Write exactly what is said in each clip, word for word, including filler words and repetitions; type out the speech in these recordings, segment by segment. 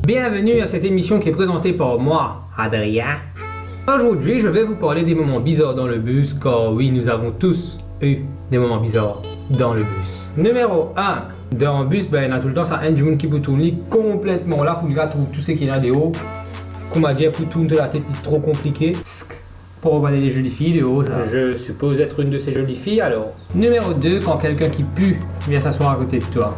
Bienvenue à cette émission qui est présentée par moi, Adrien. Aujourd'hui, je vais vous parler des moments bizarres dans le bus, car oui, nous avons tous eu des moments bizarres dans le bus. Numéro un, dan bis, ben, ena toultan sa enn dimoun ki pou tourn li konpletman la pou li kapav trouv tou seki ena deor. Kouma dir, pou tourn to latet, li tro konplike. Pou regarde les jolies filles deor, sa. Je suppose être une de ces jolies filles, alors. Numéro deux, quand quelqu'un qui pue vient s'asseoir à côté de toi.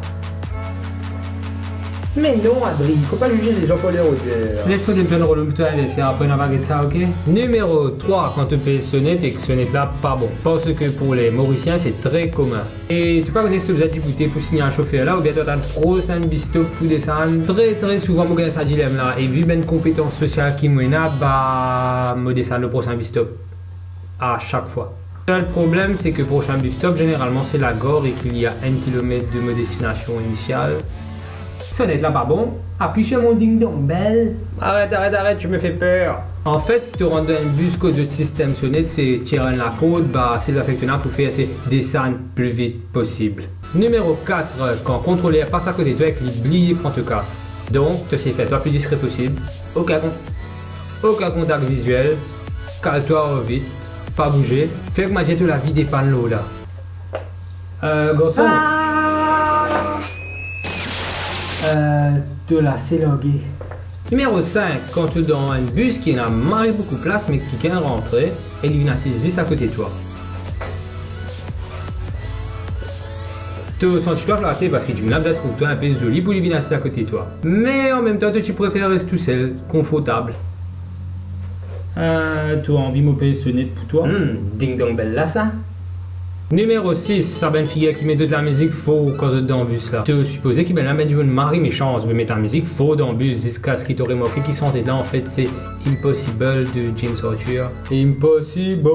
Me non, Adri, faut pas juger les gens pour leur odeur. Les mwa donn twa enn rolo pou twa, enbesel, apre nou va get sa, ok? Numéro trois, quand to pez sonet ek sonet la pa bon. Parce que pour les Mauriciens, c'est très commun. E to pa kone si to bizin diboute pou signal sofer la, oubien to atann prosin bis stop pou desann. Tre, tre souvan, mo gagn sa dilem la, e vi bann konpetans sosial ki mo ena, ba, mo desann lor prosin bis stop a sak fwa. Sel problem, se ke prosin bis stop, zeneralman, se lagare e ki li a enn kilomet de mo destinasion inisial. Sonet la pa bon, apiy sir mo ding dong bell. Arrête, arrête, arrête, tu me fais peur. Anfet, si to rant dan enn bis kot zot sistem sonet se tir enn lakord, ba, sel zafer ki to ena pou fer, se desann pli vit posib. Numéro quatre, kan kontroler pas akote twa ek li bliye pran to kas. Donk, to sey fer twa pli diskre posib. Okenn kon-, okenn kontak viziel, kal twa vit, pa bouze, fer kouma dir to lavi depann lor la. Euh, garson. Ah! Euh, to lase large. Numéro cinq, kan to dan enn bis ki ena mari boukou plas, me kikenn rantre e li vinn asiz zis akote twa. To santi twa flate parski dimoun la bizin trouv twa inpe zoli pou li vinn asiz akote twa. Me anmemtan, to ti prefer res tousel, konfortab. Euh, to anvi mo pez sonet pou twa? Hmm, ding dong bell la sa. Numéro six, sa bann figir ki met zot lamizik for kan zot dan bis la. To sipoze ki bann la bann dimoun mari mesan, zot pe met lamizik for dan bis ziskaski to remarke ki sante la, anfet, se Impossible de James Arthur. Impossible,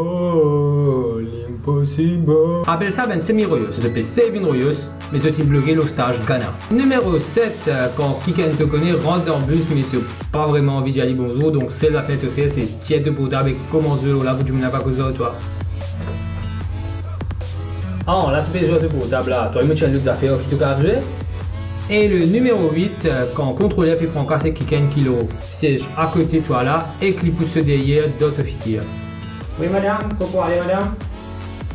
impossible. Apel sa bann semi royos. Zot pe sey vinn royos, me zot inn bloke lor staz Ghana. Numéro sept, euh, kan kikenn to kone rant dan bis, me to pa vreman anvi dir li bonzour, donk sel zafer to fer, se tir to portab e koumans zwe lor la pou dimoun la pa koz ar twa. Ah, la to pe zwe ar to portab la. Twa, mo ti enn lot zafer ki to kapav zwe. E le numéro huit, euh, kan kontroler pe pran kas ek kikenn ki lor siez akote twa la, ek li pou sot deryer dan to figir. Oui, madame, faut pour aller, madame.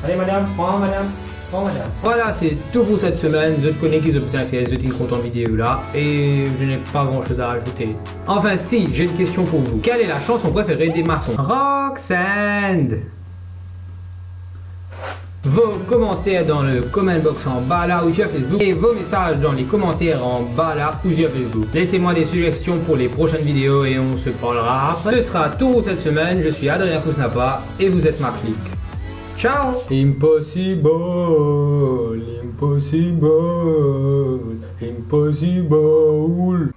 Allez, madame, prends, madame, prends, madame. Voilà, c'est tout pour cette semaine. Zot kone ki zot bizin fer, zot inn kontan video la, et je n'ai pas grand-chose à ajouter. Enfin si, j'ai une question pour vous. Quelle est la chanson préférée des maçons? Roxanne. Vos commentaires dans le comment box en bas là ou sur Facebook et vos messages dans les commentaires en bas là ou sur Facebook. Laissez-moi des suggestions pour les prochaines vidéos et on se parlera après. Ce sera tout pour cette semaine. Je suis Adrien Kousnapa et vous êtes ma clique. Ciao! Impossible, impossible, impossible.